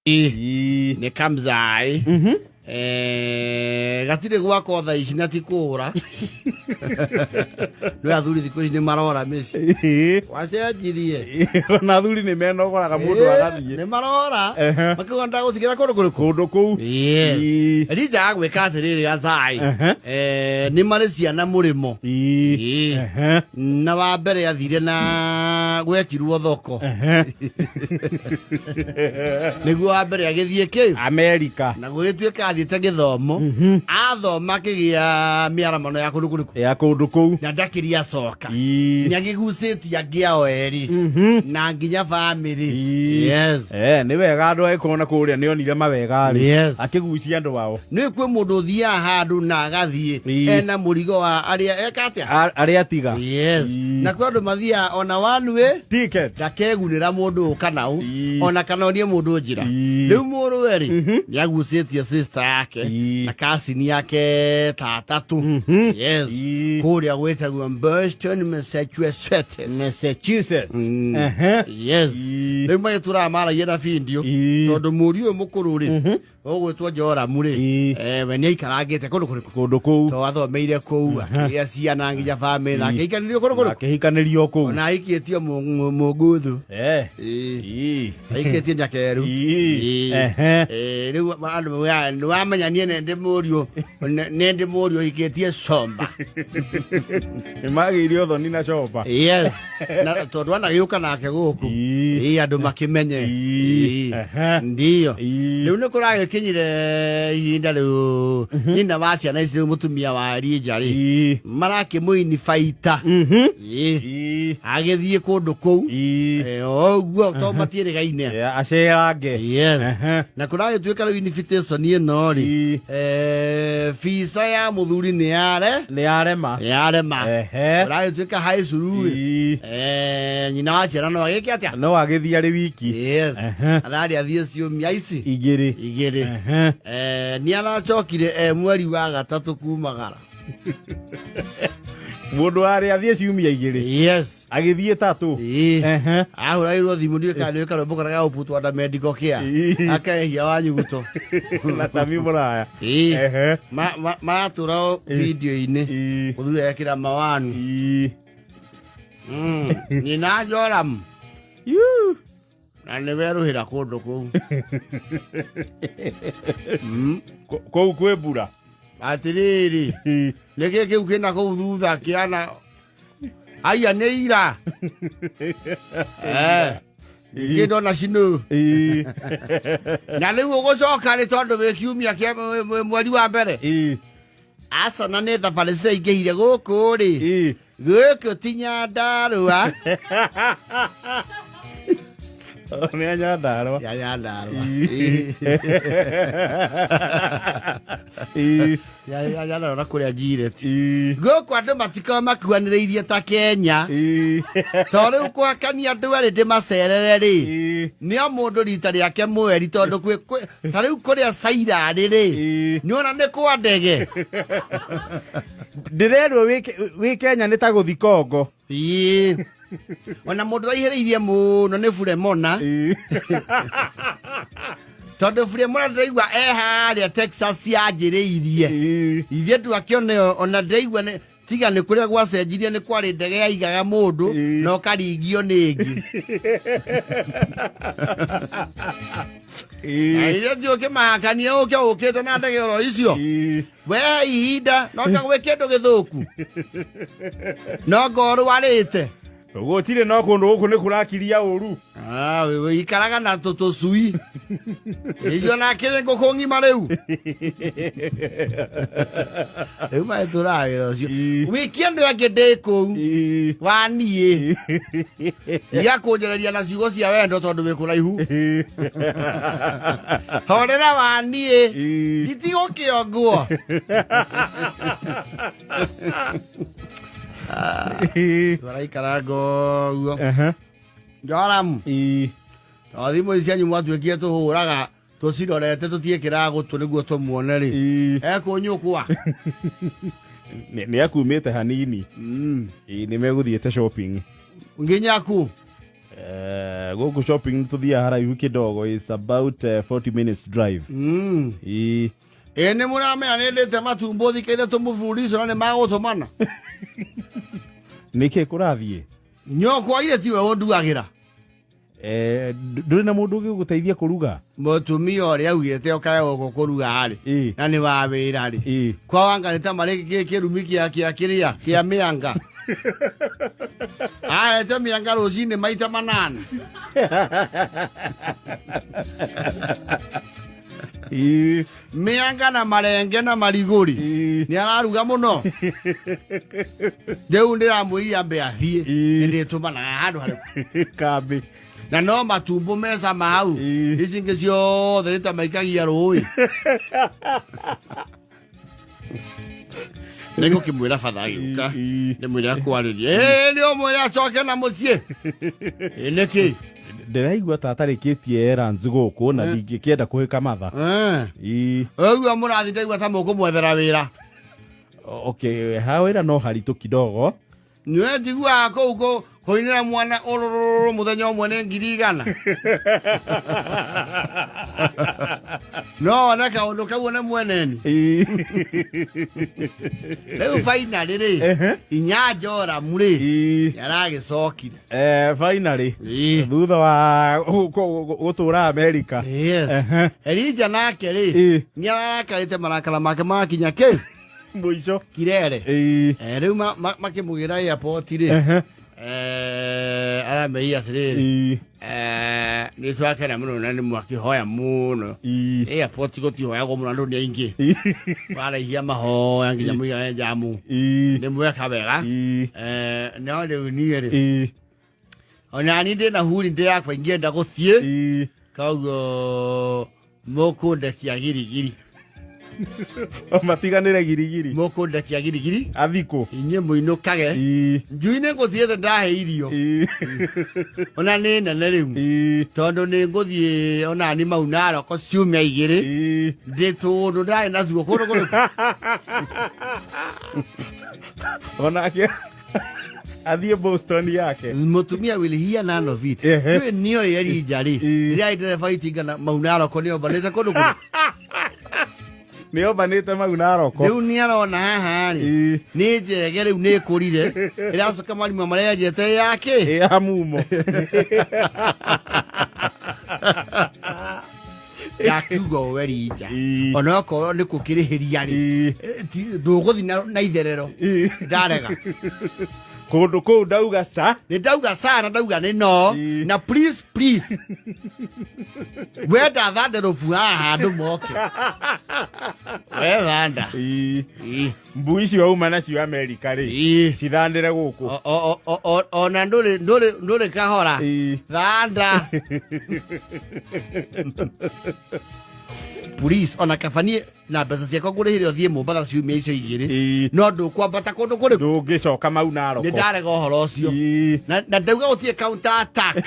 Ii. Nĩ kamzai. Gatirĩ gwakwa thaa ici na ti kũũra. Nĩ athuri thikũ ici nĩ marora mĩciĩ. Wacenjirie. Ona athuri nĩ menogoraga mũndũ agathiĩ. Nĩ marora. Makiuga ndagũtigĩra kũndũ kũrĩkũ? Kũndũ kũu. Yes. Ii. Elija agwĩka atĩrĩrĩ azai. Nĩ marĩ ciana mũrĩmo. Ii. Na wa mbere athire na gwekirwo thoko. Nĩguo wa mbere agĩthiĩ kĩ? Amerika. Na gũgĩtuĩka athiĩte gĩthomo. Athoma akĩgĩa mĩaramano ya kũndũ kũrĩkũ? Ya kũndũ kũu. Na ndakĩria acoka. Ii. Nĩagĩgucĩtie angĩ ao erĩ. Na nginya bamĩrĩ. Ii. Yes. Nĩ wega andũ agĩkorwo na kũrĩa nĩ onire mawega rĩ. Yes. Akĩgucia andũ ao. Nĩ kwĩ mũndũ ũthiaga handũ na agathiĩ ena mũrigo wa arĩa eka atĩa? Arĩa atiga. Yes. Ii. Na kwĩ andũ mathiaga ona one way Ticket. ndakegunĩra mũndũ ũka nau Ii. ona kana onie mũndũ njĩra. Ii. Rĩu mũrũwe rĩ nĩ agucĩtie sister yake Ii. na cousin yake ta atatũ. Yes. Ii. Kũrĩa gwĩtagwo Boston, Massachusetts. Massachusetts. Yes. Ii. Rĩu magĩtũraga maragia na bindio Ii. tondũ mũriũ ũyũ mũkũrũ rĩ ũgwĩtwo Joramu rĩ Ii. we nĩ aikarangĩte kũndũ kũrĩkũ? Kũndũ kũu. To athomeire kũu akĩgĩa ciana nginya bamĩrĩ na akĩhikanĩrio kũndũ kũrĩkũ? Akĩhikanĩrio kũu. Ona ahikĩtio mũnguthu. Ii. Ahikĩtie nyakeru. Ii. Ii. Rĩu andũ maugaga, nĩ wamenya niĩ nĩ ndĩ mũriũ nĩ ndĩ mũriũ ũhikĩtie comba. Nĩ magĩire ũthoni na comba. Yes. Na tondũ anagĩũka nake gũkũ. Ii. Ii, andũ makĩmenye. Ii. Ii. Ehe. Ndiyo. Ii. Rĩu nĩ kũragĩkinyire ihinda rĩu nyina wa ciana ici rĩu mũtumia wa Elija rĩ Ii. marakĩmũinibaita. Ii. Ii. Agĩthiĩ kũndũ kũu. Ii. Ũguo to matiĩrĩgaine. Yeah, acerange. Yes. Ehe. Na kũragĩtuĩka rĩu invitation ĩno rĩ Ii. Visa ya mũthuri nĩ yare Nĩ yarema. yarema. Kũragĩtuĩka high school rĩ Ii. Nyina wa ciana no agĩke atĩa? No agĩthiĩ arĩ wiki. Yes. Ararĩ athiĩ ciumia ici Igĩrĩ. Igĩrĩ. Nĩ aracokire mweri wa gatatũ kumagara. Mũndũ warĩ athiĩ ciumia igĩrĩ. Yes. Agĩthiĩ tatũ. Ĩĩ. Ahũragĩrwo thimũ ndiũĩ kana nĩ karwĩmbo karĩa ga gũputwo under medical care. Akehia wa nyuguto. Na Sami Mũraya. Ĩĩ. Maratũra o video-inĩ. Mũthuri ekĩra mawanu. Nyina Joram. Yuu. Na nĩ werũhĩra kũndũ kũu. Kũu kwĩ mbura. Atĩrĩrĩ. Nĩkĩ kĩu kĩna kũu thutha kĩana aya nĩ ira. Ningĩ ndona cinũ. Na rĩu ũgũcoka rĩ tondũ wĩ kiumia kĩa mweri wa mbere. Aca na nĩ thabarĩ ciraingĩhire gũkũ rĩ. Gũkũ ti Nyandarũa. Nĩ Nyandarũa. Ya Nyandarũa. Ya ya Nyandarũa na kũrĩa Njireti. Gũkũ andũ matikoragwo makuanĩrĩirie ta Kenya. To rĩu kũhakania andũ erĩ ndĩmacerere rĩ. Nĩ o mũndũ rita rĩake mweri tondũ kwĩ ta rĩu kũrĩa Cairarĩ rĩ. Nĩ ona nĩ kwa ndege. Ndĩrerwo wĩ Kenya nĩ ta gũthi Kongo. Ĩĩ. Ona mũndũ raihĩrĩirie mũno nĩ Buremona. Tondũ Buremona ndĩraigua e harĩa Texas yanjĩrĩirie. Ithuĩ twakĩona ona ndĩraigua nĩ tiga nĩ kũrĩa gwacenjirie nĩ kwarĩ ndege yaigaga mũndũ na ũkaringio nĩ ĩngĩ. Na ithuĩ ndiũĩ kĩmahakania ũke ũkĩte na ndege oro icio. We ihinda no ta gwĩ kĩndũ gĩthũku. No ngorwarĩte. Gũtirĩ no kũndũ gũkũ nĩ kũrakiria ũru. Ah, wewe ikaraga na tũtũcui. Icio na kĩrĩ ngũkũ ng'ima rĩu. Rĩu maĩtũraga wĩra ũcio. Wiki andũ angĩ ndĩ kũu. Wa niĩ. Tiga kũnjereria na ciugo cia wendo tondũ wĩ kũraihu. Horera wa niĩ. Nditigũkĩongwo. Tũraikaranga ũguo. Joram. To thimũ ici cianyu mwatuĩkire tũhũraga tũcirorete tũtiĩkĩraga gũtũ nĩguo tũmuone rĩ. Ekũnyũkwa. Nĩ akumĩte hanini. Nĩ megũthiĩte shopping. Nginya ku? Gũkũ shopping tũthiaga haraihu kidogo, is about 40 minutes drive. Ĩĩ. Ĩ nĩ mũramenya nĩ ndĩte matumbũ thikũ ithatũ mũburico na nĩ magũtũmana. Nĩkĩ kũrathiĩ? Nyokwa ithe tiwe ũnduagĩra. Ndũrĩ na mũndũ ũngĩ ũgũteithia kũruga? Mũtumia ũrĩa augĩte ũkae gũkũ kũruga rĩ, na nĩ wa wĩra rĩ, kwa wanga nĩ ta marĩ kĩrumi kĩa kĩrĩa kĩa mĩanga. Ahete mĩanga rũcinĩ maita manana. Mĩanga na marenge na marigũri. Nĩ araruga mũno. Rĩu ndĩramwĩria ambe athiĩ. Nĩ ndĩtũmanaga handũ harĩkũ? Kambĩ. Na no matumbo mecama hau. Ici ingĩ ciothe nĩ ta maikagia rũĩ. Nĩ ngũkĩmwĩra batha agĩũka. Ndĩmwĩre akwarĩrie. Ĩĩ nĩ ũmwĩre acoke na mũciĩ. Ĩ nĩkĩ? Ndĩraigua ta atarĩkĩtie errands gũkũ na ndingĩkĩenda kũhĩka matha. Ũguo mũrathi ndaigua ta mũkũmwethera wĩra. Okay, ha wĩra no haritũ kidogo. Nĩwe njiguaga kũu kũinĩra mwana ũrũrũrũ mũthenya ũmwe nĩ 100,000. No one kaũndũ kau nĩ mweneni. Rĩu finally rĩ, inya Joramu rĩ, nĩaragĩcokire. Finally. Thutha wa gũtũra America. Yes. Elija nake rĩ, nĩarakarĩte marakara make makinya kĩ? Mũico. Kirere. Rĩu makĩmũgĩra airport rĩ, arameria atĩrĩrĩ, nĩ twakena mũno na nĩ mwakĩhoya mũno. Airport gũtihoyagwo mũno, andũ nĩ aingĩ. Waraihia mahoya nginya mũigane njamu. Nĩ mweka wega. No rĩu niĩ rĩ, ona niĩ ndĩna huri ndĩ yakwa ingĩenda gũthiĩ. Koguo mũkũndekia girigiri. Matiganĩre girigiri. Mũkũndekia girigiri. Athikũ. Inyuĩ mũinũkage. Njui nĩ ngũthiĩte ndahe irio. Ona nĩ nene rĩu. Tondũ nĩ ngũthiĩ ona ni mau Naroko ciumia igĩrĩ. Ndĩ tũndũ ndarĩ naguo kũndũ kũrĩkũ. Onake athiĩ Boston yake. Mũtumia will hear none of it. Ndũĩ nĩoĩ Elija rĩ. Rĩrĩa ndereba itinga na mau Naroko nĩombanĩte kũndũ kũrĩkũ. Nĩombanĩte mau Naroko. Rĩu nĩarona haha rĩ. Nĩ njege rĩu nĩ ĩkũrire. Ĩracoka marima marĩa yenjete yake. Ya mumo. Ndakiuga ũũ Elija. Onokorwo nĩ kũkĩrĩhĩria rĩ. Ndũgũthiĩ na itherero. Ndarega. Kũndũ kũu ndauga ca. Nĩ ndauga ca na ndauga nĩ no. Na please, please. Wenda thande rũbu haha andũ moke. We thanda. Mbui icio auma nacio Amerika rĩ. Cithandĩre gũkũ. Ona ndũrĩ kahora. Thanda. Please, ona kabanie na mbeca ciakwa ngũrĩhĩre ũthiĩ Mombatha ciumia icio igĩrĩ. No ndũkwambata kũndũ kũrĩkũ? Ndũngĩcoka mau Naroko. Nĩ ndarega ũhoro ũcio. Na ndauga gũtirĩ counter attack.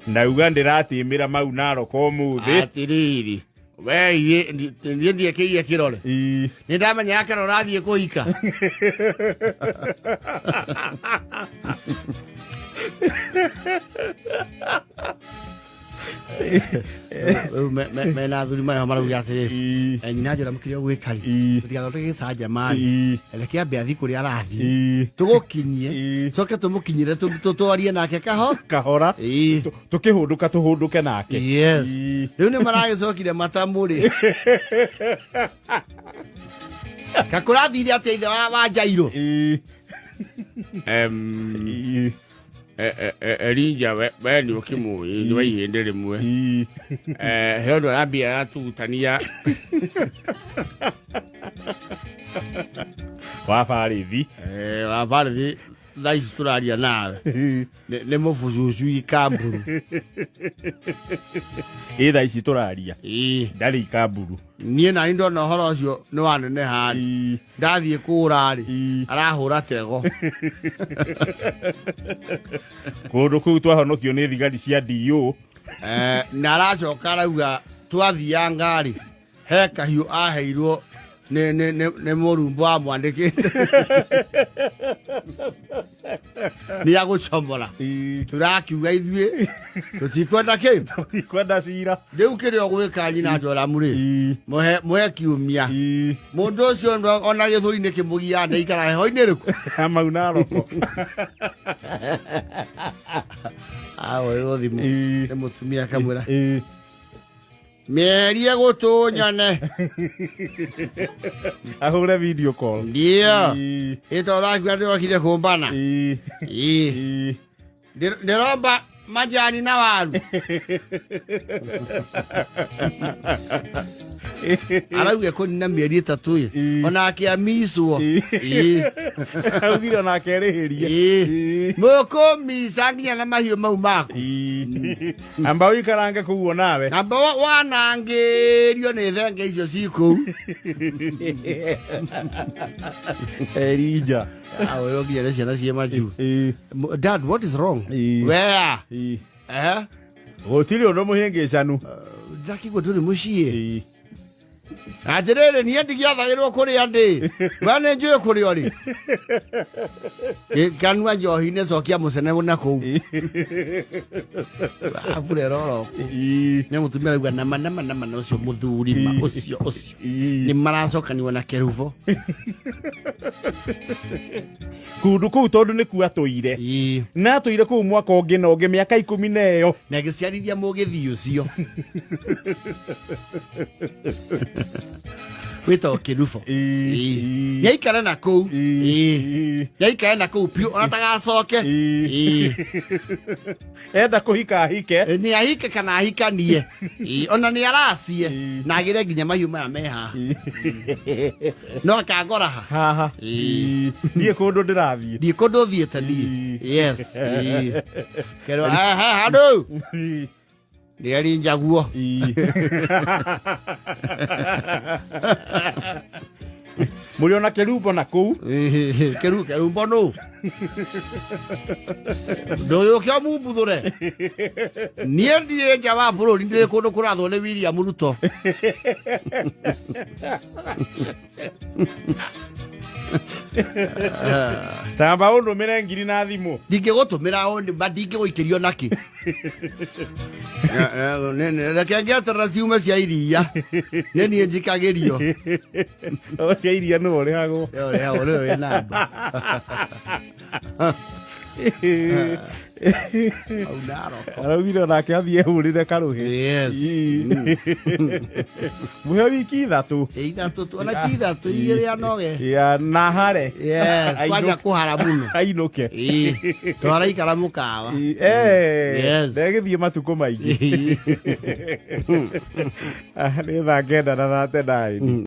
Ndauga ndĩratĩmĩra mau Naroko ũmũthĩ. Atĩrĩrĩ, we niĩ ndiekĩire kĩrore. Nĩ ndamenya yake ũrathiĩ kũhika. Rĩu mena athuri mayo marauga atĩrĩrĩ, nyina njũra mũkĩrĩa ũgwĩka rĩ, tũtigathondeke gĩcanjama rĩ, reke ambe athiĩ kũrĩa arathiĩ, tũgũkinyie, coke tũmũkinyĩre twarie nake kaho kahora. Tũkĩhũndũka tũhũndũke nake. Yes. Rĩu nĩ maragĩcokire matamũrĩ. Kakũrathire atĩa ithe wa Jairũ? Elija we nĩ ũkĩmũĩ nĩ wa ihĩndĩ rĩmwe. He ũndũ arambia aratugutania. Wa barithi. Wa barithi thaa ici tũraria nawe. Nĩ mũbucucu ikamburu. Ĩ thaa ici tũraria. Ndarĩ ikamburu. Niĩ nani ndona ũhoro ũcio nĩ waneneha rĩ. Ndathiĩ kũũra rĩ. Arahũra tego. Kũndũ kũu twahonokio nĩ thigari cia DO. Na aracoka arauga twathianga rĩ, he kahiũ aheirwo Nĩ mũrumbo wamwandĩkĩte nĩ agũcomora. Tũrakiuga ithuĩ tũtikwenda kĩ. Tũtikwenda cira. Rĩu kĩrĩa ũgwĩka nyina Njoramu rĩ, mũhe kiumia. Mũndũ ũcio ona gĩthũri-inĩ kĩmũgiaga ndaikara heho-inĩ rĩku. Mau naroko. Ahũrĩrwo thimũ nĩ mũtumia akamwĩra, mĩeherie gũtũ nyone. Ahũre video call. Ndio ĩto ũrakiuga ndĩrokire kũmbana. Ĩĩ. Ndĩromba majani na waru. Arauga kũnina mĩeri 3 ĩ. Onake amicwo. Ĩĩ. Augire onake arĩhĩrie. Ĩĩ. Mũkũmica nginya na mahiũ mau maku. Amba ũikarange kũu onawe. Namba wanangĩrio nĩ thenge icio ci kũu. Elija. Ahũrĩrwo nginya nĩ ciana ciĩ majuu. Dad, what is wrong? Where? Eh? Gũtirĩ ũndũ mũhĩngĩcanu. Ndakigua ndũrĩ mũciĩ. Atĩrĩrĩ, niĩ ndigĩathagĩrwo kũrĩa ndĩ. We nĩ njũĩ kũrĩa ũrĩ. Kanua njohi-inĩ cokia mũcene na kũu. Abure roro. Nĩ mũtumia arauga nama nama nama na ũcio mũthuri ma ũcio ũcio. Nĩ maracokaniwa na kerubo. Kũndũ kũu tondũ nĩkuo atũire. Na atũire kũu mwaka ũngĩ na ũngĩ mĩaka 10 na ĩyo. Na agĩciarithia mũgĩthii ũcio. Wĩtagwo kĩrubo. Nĩaikare na kũu. Nĩaikare na kũu biũ ona ndagacoke. Enda kũhika ahike. Nĩ ahike kana ahikanie. Ona nĩ aracie. Na agĩre nginya mahiũ maya me haha. No akangora ha. Haha. Niĩ kũndũ ndĩrathiĩ. Ndiĩ kũndũ thiĩte niĩ. Yes. Kerwo haha handũ. Nĩ arinjaguo. Mũrĩ ona kĩrumbo na kũu. Kĩru kĩrumbo nũ? Ndũyũke ũmumbuthũre. Niĩ ndirĩ nja wa bũrũri, ndĩrĩ kũndũ kũrathwo nĩ William Ruto. Tamba ũndũmĩre ngiri na thimũ. Ndingĩgũtũmĩra ma ndingĩgũikĩrio nakĩ. Reke ngĩeterera ciume cia iria. Nĩ niĩ njikagĩrio. O cia iria nĩwe ũrĩhagwo. Nĩwe ũrĩhagwo, nĩwe wĩ namba. Au naroko. Araugire onake athiĩ ehũrĩre karũhĩ. Yes. Mũhe wiki 3. 3 tu, ona ti 3, 2 anoge. Ya, na hare. Yes, kwanja kũhara mũno. Ainũke. Twaraikara mũkawa. Yes. Ndegĩthiĩ matukũ maingĩ. Nĩ thaa 9:39.